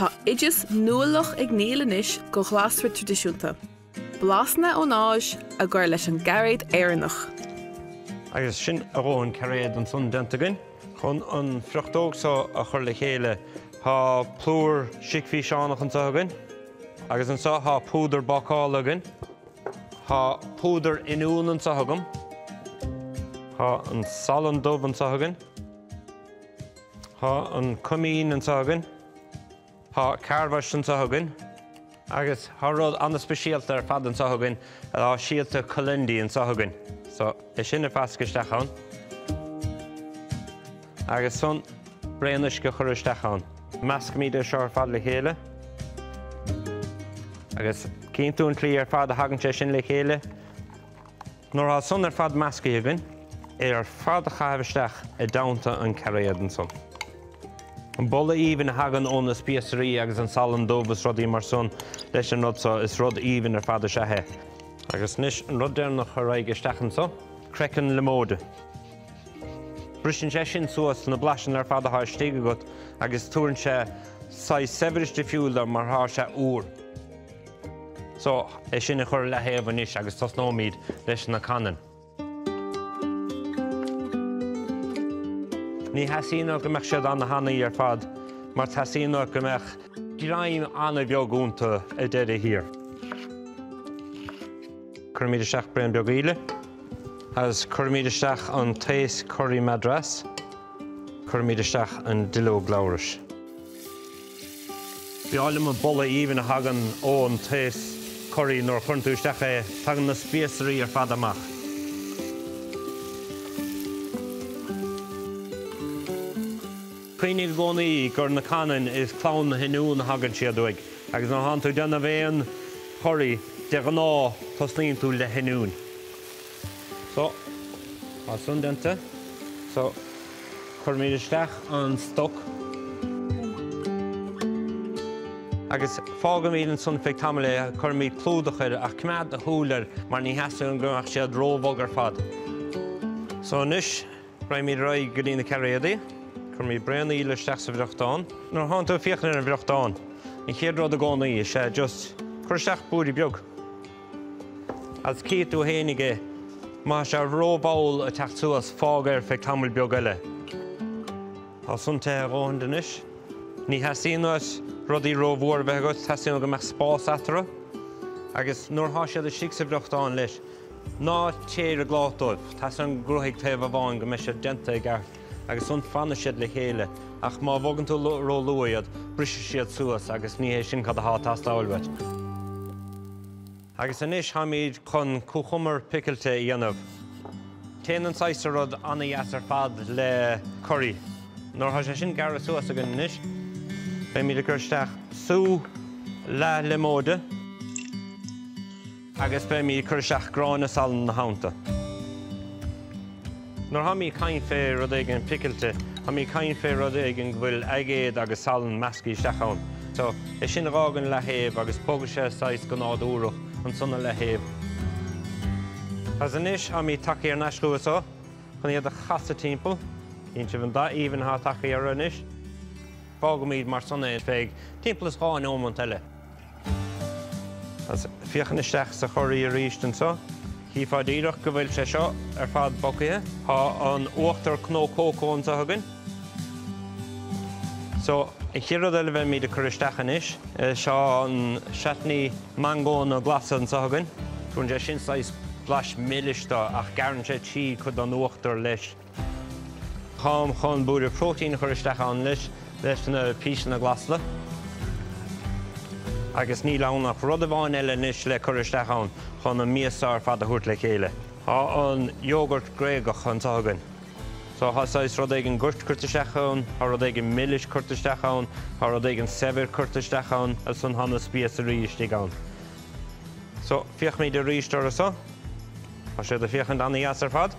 Tá oideas nuálach ag Niall anois do ghlasra traidisiúnta, blasanna ón Áis á gcur leis an gcairéad Éireannach. Agus sin a dhóthain cairéad ansan déanta againn. Chun an friochtóg seo a chur le chéile tá plúr sicfíseánach anseo againn agus anseo tá púdar bácála againn. Tá púdar oinniún anseo agam. Tá an salann dubh anseo againn. Tá an cuimín anseo againn. Tá carbhais anseo againn. Agus tá rud an-speisialta ar fad anseo againn, tá síolta colaindi anseo againn. So, é sin a mheascadh isteach ann. Agus ansan braon uisce a chur isteach ann. Meascaimid é seo ar fad le chéile. Agus cíonn tú an tslí ar fad a thagann sé sin le chéile. Nuair atá san ar fad meascaithe againn, é ar fad a chaitheamh isteach i dteannta an cairéad ansan. An boladh aoibhinn a thagann ó na spíosraí agus an salann dubh is rudaí mar san leis an rud so, is rud aoibhinn ar fad is ea é. Agus anois an rud deireanach a raghaidh isteach anso, craiceann liomóide. Briseann sé sin suas na blaiseanna ar fad atá istigh agat agus tabharann sé saghas saibhreas difriúil dó mar tá sé úr. So, é sin a chur i leathaobh anois agus tosnóimid leis na canainn. Ní theastaíonn uait go mbeadh siad ana-thanaí ar fad mar teastaíonn uait go mbeadh greim ana-bheag iontu ag deireadh thiar. Cuirimid isteach braon beag aoile agus cuirimid isteach an taos curry Madras. Cuirimid isteach an duilleog labhrais. B'fhearr liom an boladh aoibhinn a thagann ón taos curry nuair a chuireann tú isteach é, tagann na spíosraí ar fad amach. Cuimhnigh i gcónaí gur na canainn is clann na hoinniún a thagann siad uaidh agus nuair atánn tú ag déanamh aon churry, de ghnáth tosnaíonn tú le hoinniúin. So, tá san déanta. So, cuirimid isteach an stoc. Agus fágaimid ansan feadh tamaill é, cuirimid clúdach air ach coimeád do shúil air mar ní theastaíonn go mbeadh siad ró-bhog ar fad. So anois, raghaimid ar aghaidh go dtí na cairéadaí. Cuirimid braon aoile isteach sa bhfriochtán. Nuair a thánn tú ag féachaint ar an bhfriochtán, an chéad rud i gcónaí is ea just cur isteach blúire beag. Agus cífidh tú fhéinig é. Má tá sé ró-mhall ag teacht suas, fág é ar feadh tamaill beag eile. Tá san te a dhóthain anois. Ní theastaíonn uait rudaí ró-mhór a bheith agat, teastaíonn go mbeadh spás eatarthu. Agus nuair atá siad istigh sa bhfriochtán leis, ná téir ag glaoch dóibh. Teastaíonn go gcruthóidh taobh amháin go mbeidh siad déanta i gceart agus ansan fanfaidh siad le chéile. Ach má bhogann tú ró-luath iad, brisfidh siad suas agus ní hé sin cad atá ag teastáil uait. Agus anois táimid chun cúcumar picilte a dhéanamh. Téann an saghas seo rud an-dheas ar fad le curry. Nuair atá sé sin gearrtha suas againn anois, beimid ag cur isteach sú leath liomóide. Agus beimid ag cur isteach gráinne salainn ina theannta. Nuair tháimid ag caint fé rud éigin picilte, tháimid ag caint fé rud éigin go bhfuil aigéad agus salann meascaí isteach ann. So, é sin a dh'fhágaint i leathaobh agus bogfaidh sé saghas go nádúrach ansan i leathaobh. Agus anois tháimid tagtha thar n-ais chucu so chun iad a chasadh timpeall. Chíonn sibh an dath aoibhinn atá tagtha orthu anois. Fágaimid mar san é feadh timpeall is 2 neomant eile. Agus féachaint isteach sa churry arís anseo, chífeá díreach go bhfuil sé seo ar fad bogaithe. Tá an uachtar cnó cócó anseo againn. So, an chéad rud eile a bheimid ag cur isteach anois, seo an chutney mangónna glasa anseo againn. Tugann sé sin saghas blais milis dó ach gearrann sé tríd cuid den uachtar leis. Táim chun blúire próitéin a chur isteach ann leis, leis na píseanna glasa. Agus níl ann ach rud amháin eile anois le cur isteach ann chun an mias seo ar fad a thabhairt le chéile. Tá an iógart Gréagach anseo againn. So tá saghas rud éigin goirt curtha isteach ann, tá rud éigin milis curtha isteach ann, tá rud éigin saibhir curtha isteach ann, agus ansan tá na spíosraí istigh ann. So, féachfaimid arís orthu seo. Tá siad ag féachaint ana-dheas ar fad.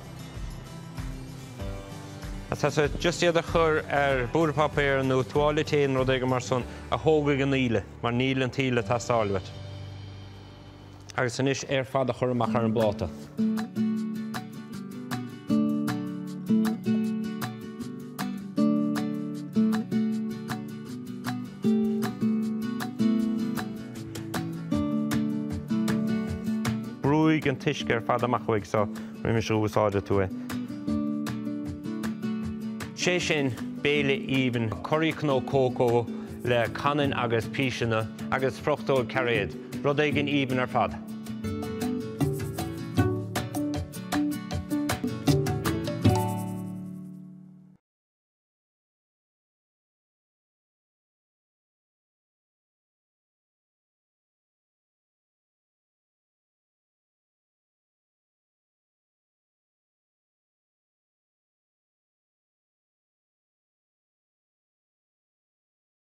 Tá sé just iad a chur ar búird páipéir nó tuáille tae nó rud éigin mar san a thógfaidh an íle, mar níl an t-íle ag teastáil uait. Agus anois é ar fad a chur amach ar an bpláta. Chuaigh an t-uisce ar fad amach uaidh so roimis a úsáidfidh tú é. Sé sin béile aoibhinn, curaí cnó cócó le cannain agus píseanna agus friochtóg cairéad. Rud éigin aoibhinn ar fad.